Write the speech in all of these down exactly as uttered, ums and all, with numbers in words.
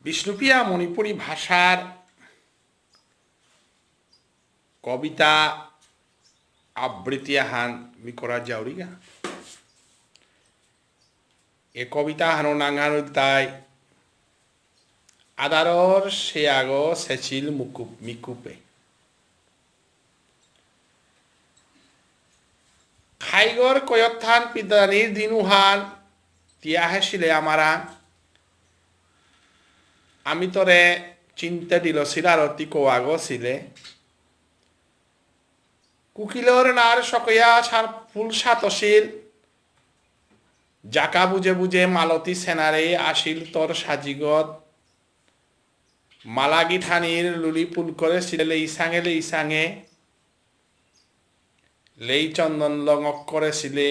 বিষ্ণুপ্রিয়া মণিপুরী ভাষার কবিতা আবৃত্তি আহান মি করা যাউরিগা। এ কবিতা হানো নাঙহান ইলতাই আদারর সেয়াগো সেচিল মুকুপ-, মিকুপে। খাইগর কয়ত্থান পিদানির দিনুহান তিয়াহেসিলে আমারা। আমি তরে চিন্তা দিল সিলারতি কোয়াগো সিলে। কুকিলর নার সকয়া সার ফুল সাতসিল। জাকা বুজে বুজে মালতী সেনারে আসিল তোর সাজিগত। মালাগি থানির লুলি পুল করেসিলে লেইসাঙে লেইসাঙে। লেই চন্দন লঙক করেসিলে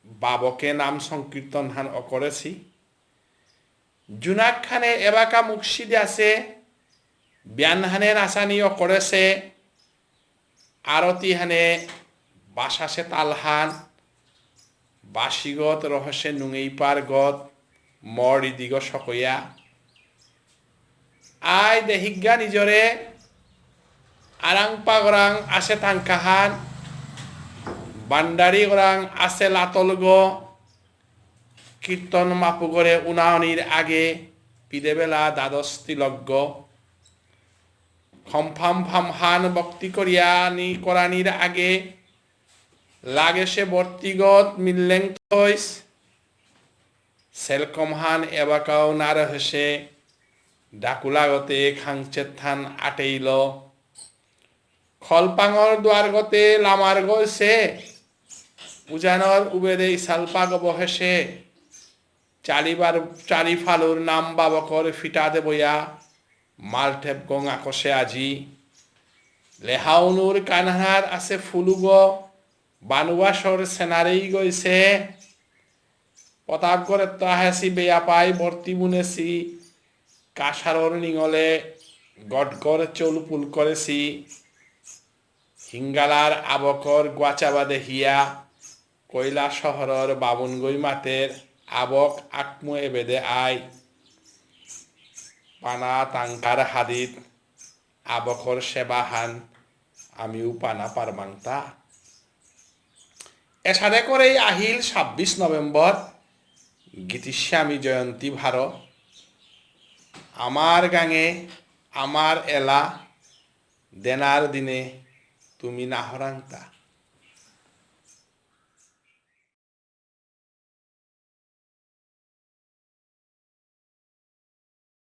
বাবকে নাম সংকীর্তন হান অকরেসি। জুনাক খানে এবাকা মুকসি দিয়াসে, বিয়ান হানে নাচানি অকরেসে, আরতি হানে বাসাসে তালহান, বাসিগত রহসে নুঙেইপার গত, মর ইদিগ সকয়া। আই দেহিজ্ঞা নিজরে, আরাং পাগরাং আসে তাংকাহান, বান্ডারি গরাং আসে লাতলগ, কীর্তন মাপুগরে উনানির আগে পিদেবেলা দ্বাদশ তিলকগ। খমফাম ফামহান ভক্তি করিয়া নি করানির আগে লাগেসে বর্তিগত মিল্লেং থইস। সেলকমহান এবাকাও নারহেসে ডাকুলাগতে খাংচেতহান আটেইল। খলপাঙর দুয়ারগতে লামার গইসে, উজানর উবেদে ইসালপাগ বহেসে, চালিবার, চালি ফালুর নাম বাবকর ফিটাদে বয়া, মালঠেপ গং আকসে আজি। লেহাউনুর কানহার আসে ফুলুগ, বানুয়াসর সেনারেই গইসে, প্রতাপগড়েত্ত আহেসি বেয়াপাই বর্তি বুনেসি, কাছাড়র নিঙলে গটগর চৌলুপুল করেসি, হিঙ্গালার আবকর গুয়াচাবা দেহিয়া, কৈলাসহরর বামুনগই মাতের আবক আকমু এবেদে আই, পানা তাংকার হাদিত আবকর সেবাহান আমিও পানা পারমাংতা। এসাদে করেই আহিল ছাব্বিশ নভেম্বর গীতিস্বামী জয়ন্তী বারো। আমার গাঙে, আমার এলা, দেনার দিনে তুমি নাহরাংতা।